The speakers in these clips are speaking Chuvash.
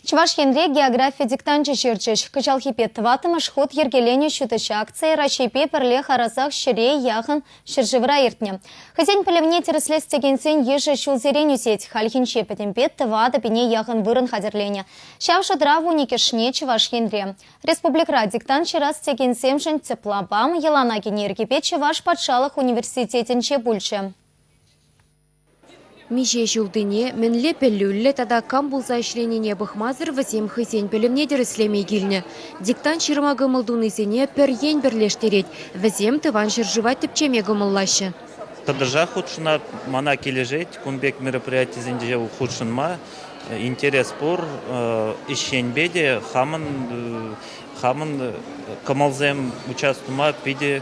Чӑваш Енре географи диктанчӗ ҫырчӗҫ. Кӑҫалхипе тӑваттӑмӗш хут йӗркеленӗ ҫутӗҫ акцийӗ Раҫҫейпе пӗрле харӑсах ҫӗре яхӑн ҫӗршывра иртнӗ. Хӑйсен пӗлӗвне тӗрӗслес текенсен йышӗ ҫулсерен ӳсет. Хальхинче пӗтӗмпе тӑватӑ пине яхӑн вырӑн хатӗрленӗ. Ҫав шутра вуниккӗшне Чӑваш Енре. Республикӑра диктант ҫырас текенсемшӗн тӗп лапам йӑлана кӗнӗ йӗркепе Чӑваш патшалӑх университетӗнче пулчӗ. Миҫе ҫултине, мӗнле пӗлӳллӗ тата кам пулса ӗҫленине пӑхмасӑр вӗсем хӑйсен пӗлӗвне тӗрӗслеме килнӗ. Диктант ҫырма кӑмӑл тунисене пӗр ен пӗрлештерет, вӗсем Тӑван ҫӗршыва тӗпчеме кӑмӑллаҫҫӗ. Тӑтӑшах хутшӑнать, мана килӗшет кун пек мероприятисенче хутшӑнма. Интерес пур ӗҫ енпе те хамӑн хамӑн кӑмӑлсем участвовать питӗ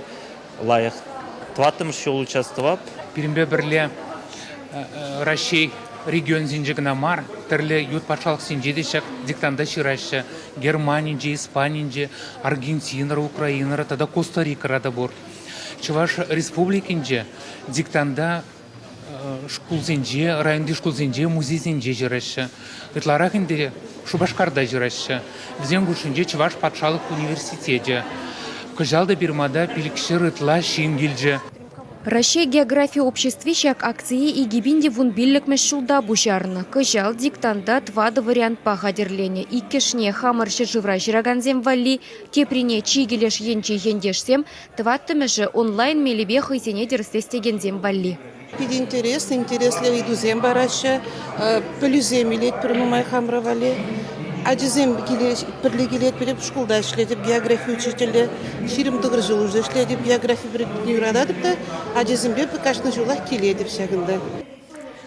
лайӑх. Тӑваттӑмӗш ҫул участвовап. Пирӗнпе пӗрле Раҫҫей регионсенче кӑна мар, тӗрлӗ ют патшалӑхсенче те ҫак диктанта ҫыраҫҫӗ. Германинче, Испанинче, Аргентинӑра, Украинӑра тата Коста-Рикӑра та пур. Чӑваш Республикинче диктанта шкулсенче, районти шкулсенче, музейсенче ҫыраҫҫӗ. Ытларах ӗнтӗ Шупашкарта ҫыраҫҫӗ. Вӗсен хушшинче Чӑваш патшалӑх университечӗ. Кӑҫал та пирмата 500 ытла ҫын килчӗ. Раҫҫей географи обществи ҫак акцие 2015-мӗш ҫулта пуҫарнӑ. Кӑҫал диктанта тӑватӑ вариантпа хатӗрленӗ. Иккӗшне хамӑр ҫӗршывра ҫыракансем валли, теприне чикӗ леш енчи ентешсем, Тӑваттӑмӗшӗ онлайн мелӗпе хӑйсене тӗрӗслес текенсем валли. Питӗ интереслӗ, интереслӗ ыйтусем параҫҫӗ. Пӗлӳсем илетпӗр нумай хамӑр валли. Ачасем пӗрле килетпӗр. Эп шкулта ӗҫлетӗп, географи учителӗ. 29 ҫул уже ӗҫлетӗп, географи предметне юрататӑп та ачасемпе кашни ҫулах килетӗп ҫакӑнта.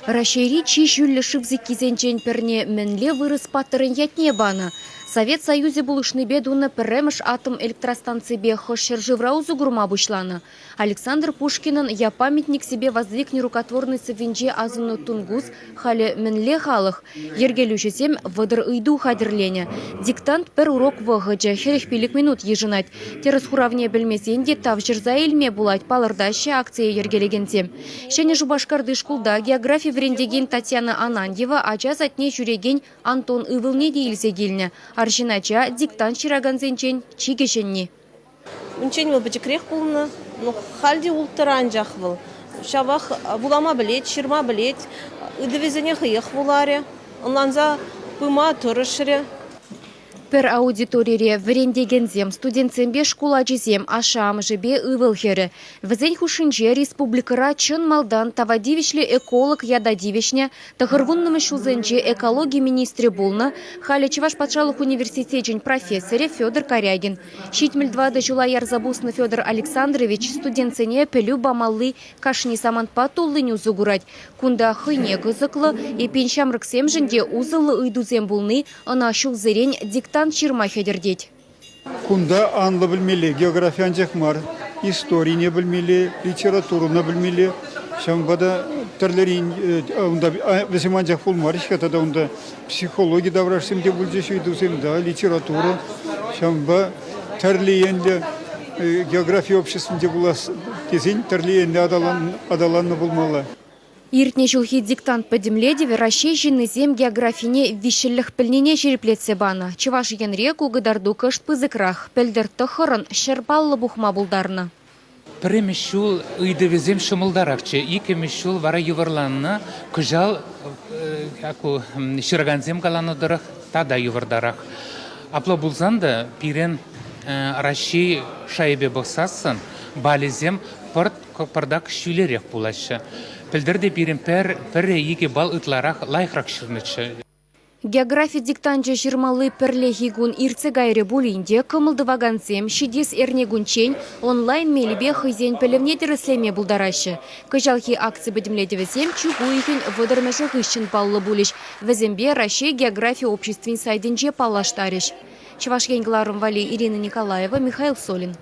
Раҫҫейри чи ҫӳллӗ шыв сиккисенчен пӗрне мӗнле вырӑс паттӑрӗн ятне панӑ? Совет Союзӗ пулӑшнипе тунӑ пӗрремӗш атом электростанципе хӑш ҫӗршывра усӑ курма пуҫланӑ? Александр Пушкинӑн «Я памятник себе воздвиг нерукотворный» сӑввинче асӑннӑ Тунгус халӗ мӗнле халӑх? Йӗркелӳҫӗсем 30 ыйту хатӗрленӗ. Диктант пӗр урок вӑхӑчӗ, 45 минут йышӑнать. Тӗрӗс хуравне пӗлмесен те тавҫӑрса илме пулать, палӑртаҫҫӗ акцие йӗркелекенсем. Ҫӗнӗ Шупашкарти шкулта географи вӗрентекен Татьяна Ананьева ача садне ҫӳрекен Антон ывӑлне те илсе килнӗ. Арҫын ача диктант ҫыракансенчен чи кӗҫӗнни. Унччен вӑл пӗчӗкрех пулнӑ, но халь те улттӑра анчах вӑл. Ҫавах вулама пӗлет, ҫырма пӗлет, ыйтӑвӗсене хӑех вуларӗ, ӑнланса пыма тӑрӑшрӗ. Пӗр аудиторире вӗрентекенсем, студентсемпе шкул ачисем, ашшӗ-амӑшӗпе ывӑл-хӗрӗ. Вӗсен хушшинче республикӑра чӑн малтан тава тивӗҫлӗ эколог ята тивӗҫнӗ, тӑхӑрвуннӑмӗш ҫулсенче экологи министрӗ пулнӑ, халӗ Чӑваш патшалӑх университечӗн профессорӗ Федор Карягин. 74 ҫула ярса пуснӑ Федор Александрович студентсене пӗлӳ памалли кашни самантпа туллин усӑ курать. Кунта хӑйне кӑсӑклӑ, эппин ҫамрӑксемшӗн те усӑллӑ ыйтусем пулни Ӑна ҫулсерен диктант ҫырма хӗтӗртет. Кунта анлӑ пӗлмелле, географи анчах мар, историне пӗлмелле, литературӑна пӗлмелле. Ҫавӑнпа та тӗрлӗрен унта вӗсем анчах пулмарӗҫ-ха тата унта психологи таврашсем те пулчӗҫ ыйтусем, да, литература. Ҫавӑнпа тӗрлӗ енлӗ географи обществинче пулас тесен тӗрлӗ енлӗ аталаннӑ пулмалла. Иртнӗ ҫулхи диктант пӗтӗмлетӗвӗ Раҫҫей ҫыннисем географине виҫҫӗллӗх пӗлнине ҫирӗплетсе панӑ. Чӑваш Енре ку кӑтарту кӑшт пысӑкрах. Пӗлтӗр тӑххӑрӑн 100 паллӑ пухма пултарнӑ. Пӗрремӗш ҫул ыйтӑвӗсем ҫӑмӑлтарахчӗ, иккӗмӗш ҫул вара йывӑрланнӑ. Кӑҫал ку ҫыракансем каланӑ тӑрӑх тата йывӑртарах. Апла пулсан та пирӗн Раҫҫей шайӗпе пӑхсассӑн балӗсем пӑрт пӑртак ҫӳлерех пулаҫҫӗ. Пӗлтӗр те пирӗн пӗр пӗрре-икӗ балл ытларах лайӑхрах ҫырнӑччӗ. Географи диктанчӗ ҫырмалли пӗрлехи кун иртсе кайрӗ пулин те кӑмӑл тӑвакансем ҫитес эрнекунччен онлайн мелӗпе хӑйсен пӗлӗвне тӗрӗслеме пултараҫҫӗ. Кӑҫалхи акци пӗтӗмлетӗвӗсем чӳк уйӑхӗн вӑтӑрмӗшӗ хыҫҫӑн паллӑ пулӗҫ. Вӗсемпе Раҫҫей географи обществин сайтӗнче паллаштарӗҫ. Чӑваш Ен кӑларӑм валли Ирина Николаева, Михаил Солин.